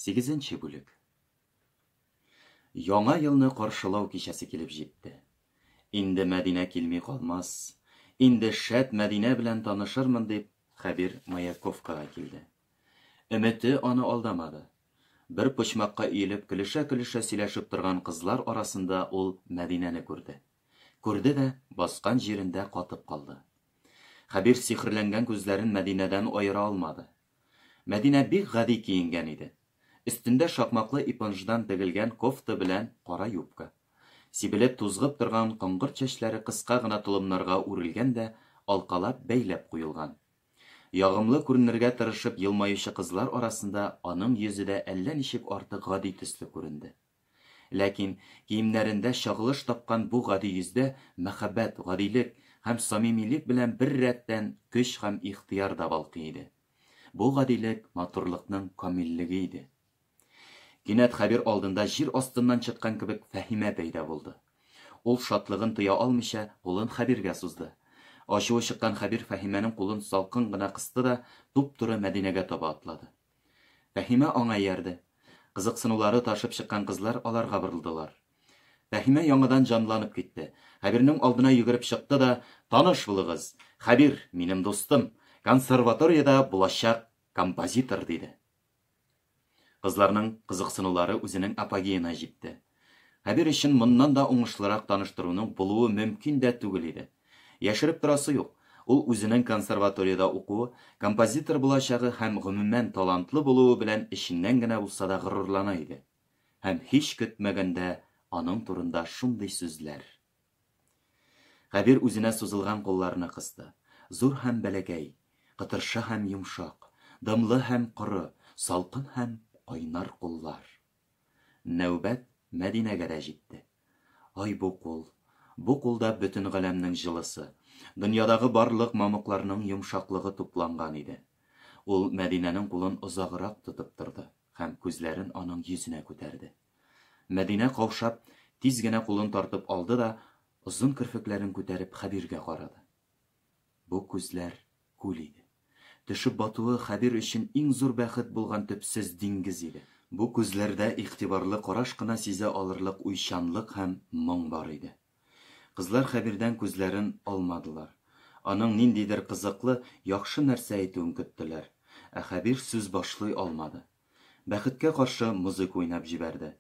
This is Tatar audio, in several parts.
Сигезенче бүлек. Яңа елны каршылау кичәсе килеп җитте. Инде Мәдинә килми калмас, инде шәт Мәдинә белән танышырмын дип, Хәбир Маяковкага килде. Өмете аны алдамады. Бер почмакка өелеп көлешә-көлешә сөйләшеп торган кызлар арасында ул Мәдинәне күрде. Күрде дә, баскан җирендә катып калды. Хәбир сихерләнгән күзләрен Мәдинәдән аера алмады. Мәдинә бик гади киенгән иде. Өстендә шакмаклы ипонждан тегелгән кофта белән кара юбка. Сибелеп тузгып торган коңгырт чәчләре кыска гына толымнарга үрелгән дә алкалап бәйләп куелган. Ягымлы күренергә тырышып елмаючы кызлар арасында аның йөзе дә әллә ничек артык гади төсле күренде. Ләкин киемнәрендә чагылыш тапкан бу гади йөздә мәхәббәт, гадилек һәм самимилек белән бер рәттән көч һәм ихтыяр да балкый иде. Бу гадилек матурлыкның камиллеге иде. Кинәт Хәбир алдында җир астыннан чыккан кебек Фәһимә пәйда булды. Ул шатлыгын тыя алмыйча кулын Хәбиргә сузды. Ачуы чыккан Хәбир Фәһимәнең кулын салкын гына кысты да туп-туры Мәдинәгә таба атлады. Фәһимә аңа иярде. Кызыксынулары ташып чыккан кызлар аларга борылдылар. Фәһимә яңадан җанланып китте. Хәбирнең алдына йөгереп чыкты да, Таныш булыгыз, Хәбир, минем дустым, консерваториядә булачак композитор, диде. Кызларның кызыксынулары үзенең апогеена җитте. Хәбир өчен моннан да уңышлырак таныштыруның булуы мөмкин дә түгел иде. Яшереп торасы юк, ул үзенең консерваториядә укуы, композитор булачагы һәм гомумән талантлы булуы белән эченнән генә булса да горурлана иде. Һәм һич көтмәгәндә аның турында шундый сүзләр. Хәбир үзенә сузылган кулларны кысты. Зур һәм бәләкәй, кытыршы һәм йомшак, дымлы һәм коры, салкын һәм кайнар куллар. Нәүбәт Мәдинәгә дә җитте. Ай бу кул! Бу кулда бөтен галәмнең җылысы, дөньядагы барлык мамыкларның йомшаклыгы тупланган иде. Ул Мәдинәнең кулын озаграк тотып торды һәм күзләрен аның йөзенә күтәрде. Мәдинә каушап, тиз генә кулын тартып алды да, озын керфекләрен күтәреп Хәбиргә карады. Бу күзләр күл иде. Төшеп батуы Хәбир өчен иң зур бәхет булган төпсез диңгез иде. Бу күзләрдә игътибарлы караш кына сизә алырлык уйчанлык һәм моң бар иде. Кызлар Хәбирдән күзләрен алмадылар. Аның ниндидер кызыклы, яхшы нәрсә әйтүен көттеләр. Ә Хәбир сүз башлый алмады. Бәхеткә каршы, музыка уйнап җибәрде.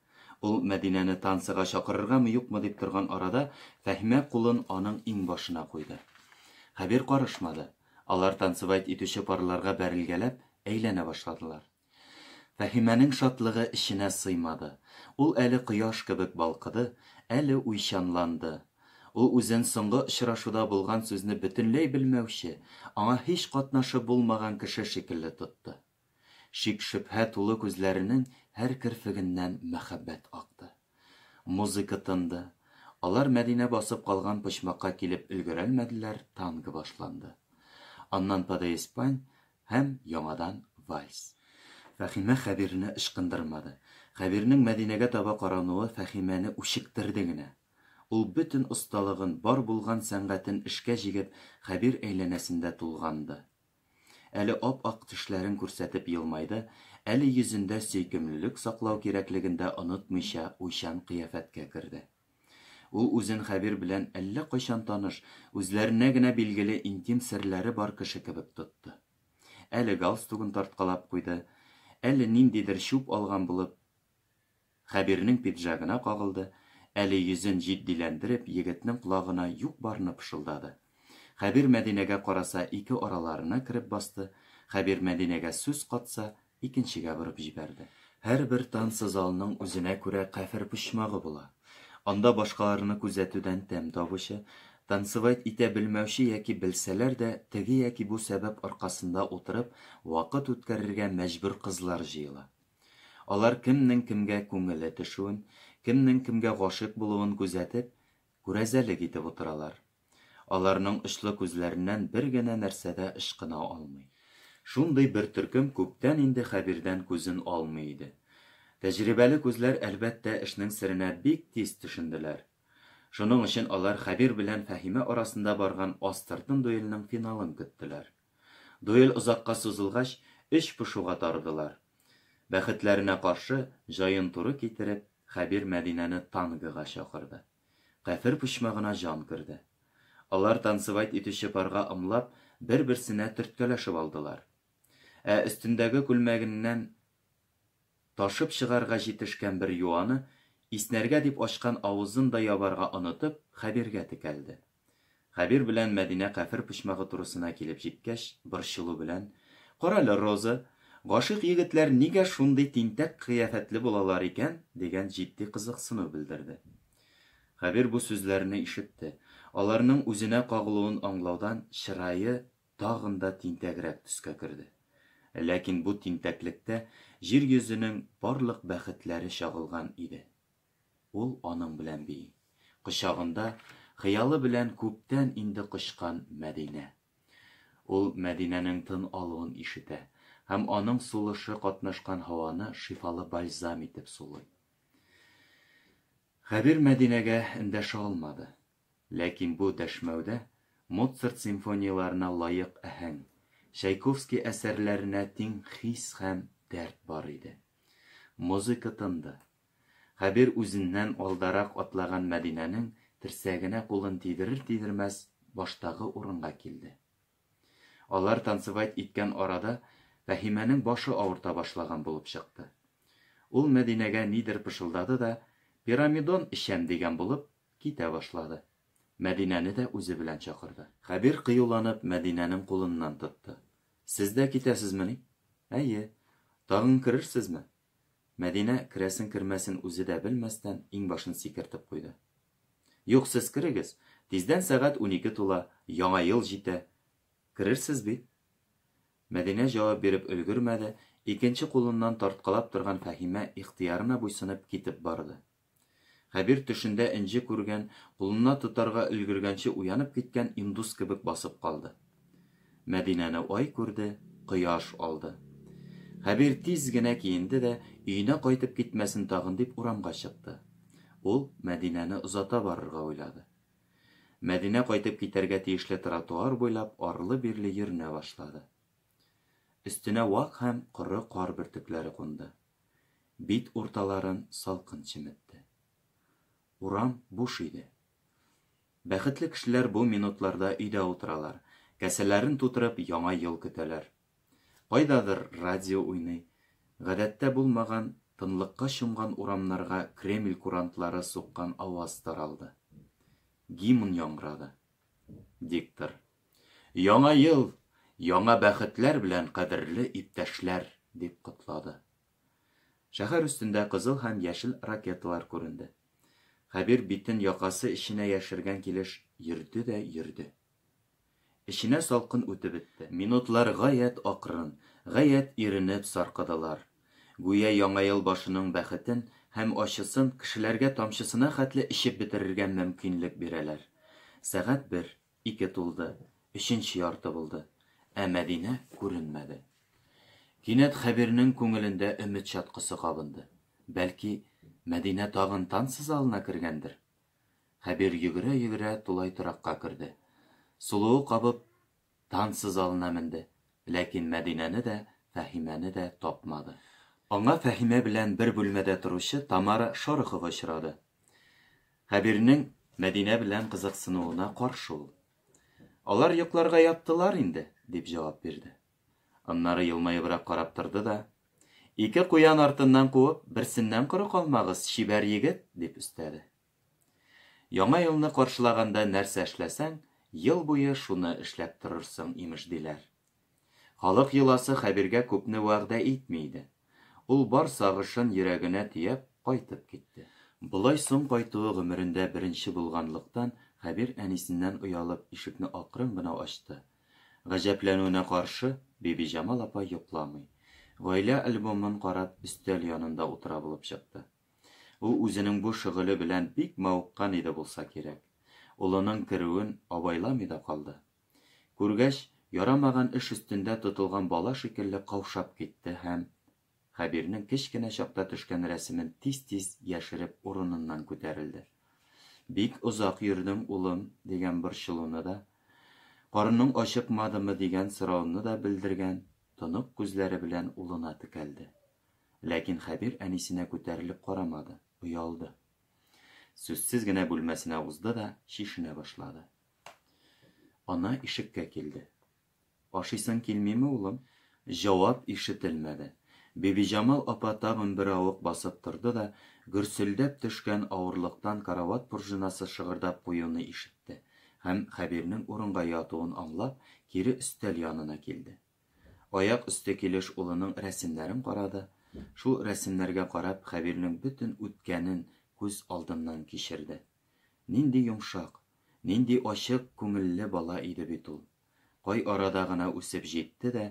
Ул Мәдинәне танцыга чакырыргамы-юкмы дип торган арада, Фәһимә кулын аның иңбашына куйды. Хәбир карышмады. Алар танцевать итүче парларга бәрелгәләп, әйләнә башладылар. Фәһимәнең шатлыгы эченә сыймады. Ул әле кояш кебек балкыды, әле уйчанланды. Ул үзен соңгы очрашуда булган сүзне бөтенләй белмәүче, аңа һич катнашы булмаган кеше шикелле тотты. Шик-шөбһә тулы күзләренең һәр керфегеннән мәхәббәт акты. Музыка тынды. Алар Мәдинә басып калган почмакка килеп өлгерәлмәделәр, танго башланды. Аннан падееспань һәм яңадан вальс. Фәхимә Хәбирне ычкындырмады. Хәбирнең Мәдинәгә таба карануы Фәхимәне үчектерде генә. Ул бөтен осталыгын, бар булган сәнгатен эшкә җигеп, Хәбир әйләнәсендә тулганды. Әле ап-ак тешләрен күрсәтеп елмайды, әле йөзендә сөйкемлелек саклау кирәклеген дә онытмыйча уйчан кыяфәткә керде. Ул үзен Хәбир белән әллә кайчан таныш, үзләренә генә билгеле интим серләре бар кеше кебек тотты. Әле галстугын тарткалап куйды, әле ниндидер чүп алган булып, Хәбирнең пиджагына кагылды, әле йөзен җитдиләндереп, егетнең колагына юк-барны пышылдады. Хәбир Мәдинәгә караса, ике араларына кереп басты, Хәбир Мәдинәгә сүз катса, икенчегә борып җибәрде. Һәрбер танцы залының үзенә күрә кафер почмагы була. Анда башкаларны күзәтүдән тәм табучы, танцевать итә белмәүче яки белсәләр дә, теге яки бу сәбәп аркасында утырып, вакыт үткәрергә мәҗбүр кызлар җыела. Алар кемнең кемгә күңеле төшүен, кемнең кемгә гашыйк булуын күзәтеп, күрәзәлек итеп утыралар. Аларның очлы күзләреннән бер генә нәрсә дә ычкына алмый. Шундый бер төркем күптән инде Хәбирдән күзен алмый иде. Тәҗрибәле күзләр, әлбәттә, эшнең серенә бик тиз төшенделәр. Шуның өчен алар Хәбир белән Фәһимә арасында барган астыртын дуэльнең финалын көттеләр. Дуэль озакка сузылгач, эч пошуга тарыдылар. Бәхетләренә каршы, җаен туры китереп, Хәбир Мәдинәне тангога чакырды. Кафер почмагына җан керде. Алар танцевать итүче парга ымлап, бер-берсенә төрткәләшеп алдылар. Ә өстендәге күлмәгеннән ташып чыгарга җитешкән бер юаны, иснәргә дип ачкан авызын да ябарга онытып, Хәбиргә текәлде. Хәбир белән Мәдинә кафер почмагы турысына килеп җиткәч, борчылу белән, Карале, Роза, гашыйк егетләр нигә шундый тинтәк кыяфәтле булалар икән? дигән җитди кызыксыну белдерде. Хәбир бу сүзләрне ишетте. Аларның үзенә кагылуын аңлаудан чырае тагын да тинтәгрәк төскә керде. Ләкин бу тинтәклектә җир йөзенең барлык бәхетләре чагылган иде. Ул аның белән бии. Кочагында, хыялы белән күптән инде кочкан Мәдинә. Ул Мәдинәнең тын алуын ишетә һәм аның сулышы катнашкан һаваны шифалы бальзам итеп сулый. Хәбир Мәдинәгә эндәшә алмады. Ләкин бу дәшмәүдә Моцарт симфонияләренә лаек аһәң, Чайковский әсәрләренә тиң хис һәм дәрт бар иде. Музыка тынды. Хәбир үзеннән алдарак атлаган Мәдинәнең терсәгенә кулын тидерер-тидермәс баштагы урынга килде. Алар танцевать иткән арада Фәһимәнең башы авырта башлаган булып чыкты. Ул Мәдинәгә нидер пышылдады да, пирамидон эчәм дигән булып, китә башлады. Мәдинәне дә үзе белән чакырды. Хәбир кыюланып Мәдинәнең кулыннан тотты. Сез дә китәсезмени? Әйе. Тагын керерсезме? Мәдинә, керәсен-кермәсен үзе дә белмәстән, иңбашын сикертеп куйды. Юк, сез керегез. Тиздән сәгать 12 тула, Яңа ел җитә. Керерсез бит? Мәдинә җавап биреп өлгермәде, икенче кулыннан тарткалап торган Фәһимә ихтыярына буйсынып китеп барды. Хәбир төшендә энҗе күргән, кулына тотарга өлгергәнче уянып киткән индус кебек басып калды. Мәдинәне ай күрде, кояш алды. Хәбир тиз генә киенде дә, өенә кайтып китмәсен тагын дип урамга чыкты. Ул Мәдинәне озата барырга уйлады. Мәдинә кайтып китәргә тиешле тротуар буйлап арлы-бирле йөренә башлады. Өстенә вак һәм коры кар бөртекләре кунды. Бит урталарын салкын чеметте. Урам буш иде. Бәхетле кешеләр бу минутларда өйдә утыралар, кәсәләрен тутырып Яңа ел көтәләр. Кайдадыр радио уйный. Гадәттә булмаган тынлыкка чумган урамнарга Кремль курантлары суккан аваз таралды. Гимн яңгырады. Диктор. Яңа ел, яңа бәхетләр белән, кадерле иптәшләр, дип котлады. Шәһәр өстендә кызыл һәм яшел ракеталар күренде. Хәбир битен якасы эченә яшергән килеш йөрде дә йөрде. Эченә салкын үтеп бетте. Минутлар гаять акрын, гаять иренеп саркыдылар. Гүя Яңа ел башының бәхетен һәм ачысын кешеләргә тамчысына хәтле эчеп бетерергә мөмкинлек бирәләр. Сәгать бер, ике тулды, өченче ярты булды, ә Мәдинә күренмәде. Кинәт Хәбирнең күңелендә өмет чаткысы кабынды. Бәлки, Мәдинә тагын танцы залына кергәндер? Хәбир йөгерә-йөгерә тулай торакка керде. Сулуы кабып, танцы залына менде, ләкин Мәдинәне дә, Фәһимәне дә тапмады. Аңа Фәһимә белән бер бүлмәдә торучы Тамара Шорохова очрады. Хәбирнең Мәдинә белән кызыксынуына каршы ул. Алар йокларга яттылар инде, дип җавап бирде. Аннары елмаебрак карап торды да, Ике куян артыннан куып, берсеннән коры калмагыз, чибәр егет, дип өстәде. Яңа елны каршылаганда нәрсә эшләсәң, ел буе шуны эшләп торырсың, имеш, диләр. Халык йоласы Хәбиргә күпне вәгъдә итми иде. Ул бар сагышын йөрәгенә төяп, кайтып китте. Болай соң кайтуы гомерендә беренче булганлыктан, Хәбир әнисеннән оялып, ишекне акрын гына ачты. Гаҗәпләнүенә каршы, Бибиҗамал апа йокламый. Гаилә альбомын карап, өстәл янында утыра булып чыкты. Ул үзенең бу шөгыле белән бик мавыккан иде булса кирәк. Улының керүен абайламый да калды. Күргәч, ярамаган эш өстендә тотылган бала шикелле каушап китте һәм, Хәбирнең кечкенә чакта төшкән рәсемен тиз-тиз яшереп урыныннан күтәрелде. Бик озак йөрдең, улым, дигән борчылуны да, карының ачыкмадымы дигән сорауны да белдергән тонык күзләре белән улына текәлде. Ләкин Хәбир әнисенә күтәрелеп карамады, оялды. Сүзсез генә бүлмәсенә узды да чишенә башлады. Ана ишеккә килде. Ашыйсың килмиме, улым? Җавап ишетелмәде. Бибиҗамал апа тагын беравык басып торды да, гөрселдәп төшкән авырлыктан карават пружинасы шыгырдап куюны ишетте һәм, Хәбирнең урынга ятуын аңлап, кире өстәл янына килде. Аяк өсте килеш улының рәсемнәрен карады, шул рәсемнәргә карап, Хәбирнең бөтен үткәнен күз алдыннан кичерде. Нинди йомшак, нинди ачык күңелле бала иде бит ул. Кай арада гына үсеп җитте дә,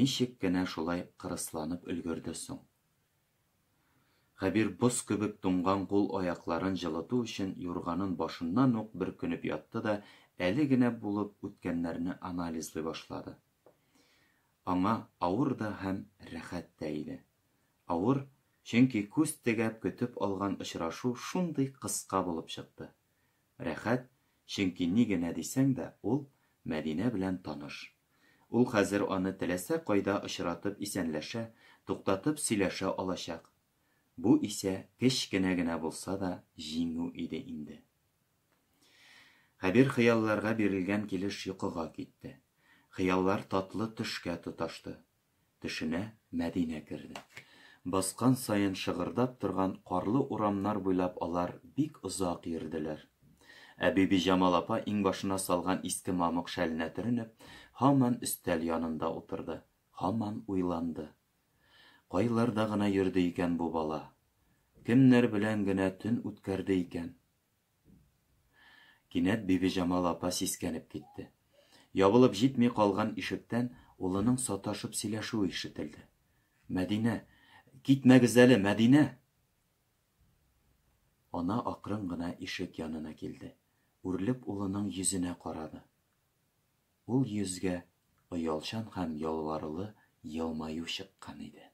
ничек кенә шулай кырысланып өлгерде соң? Хәбир боз кебек туңган кул-аякларын җылыту өчен юрганын башыннан ук бөркенеп ятты да әле генә булып үткәннәрне анализлый башлады. Аңа авыр да һәм рәхәт тә иде. Авыр, чөнки күз тегәп көтеп алган очрашу шундый кыска булып чыкты. Рәхәт, чөнки ни генә дисәң дә, ул Мәдинә белән таныш. Ул хәзер аны теләсә кайда очратып исәнләшә, туктатып сөйләшә алачак. Бу исә кечкенә генә булса да җиңү иде инде. Хәбир хыялларга бирелгән килеш йокыга китте. Хыяллар татлы төшкә тоташты. Төшенә Мәдинә керде. Баскан саен шыгырдап торган карлы урамнар буйлап алар бик озак йөрделәр. Ә Бибиҗамал апа иңбашына салган иске мамык шәленә төренеп, һаман өстәл янында утырды, һаман уйланды. Кайларда гына йөрде икән бу бала? Кемнәр белән генә төн үткәрде икән? Кинәт Бибиҗамал апа сискәнеп китте. Ябылып җитми калган ишектән улының саташып сөйләшүе ишетелде. Мәдинә, китмәгез әле, Мәдинә! Ана акрын гына ишек янына килде. Үрелеп улының йөзенә карады. Ул йөзгә оялчан һәм ялварулы елмаю чыккан иде.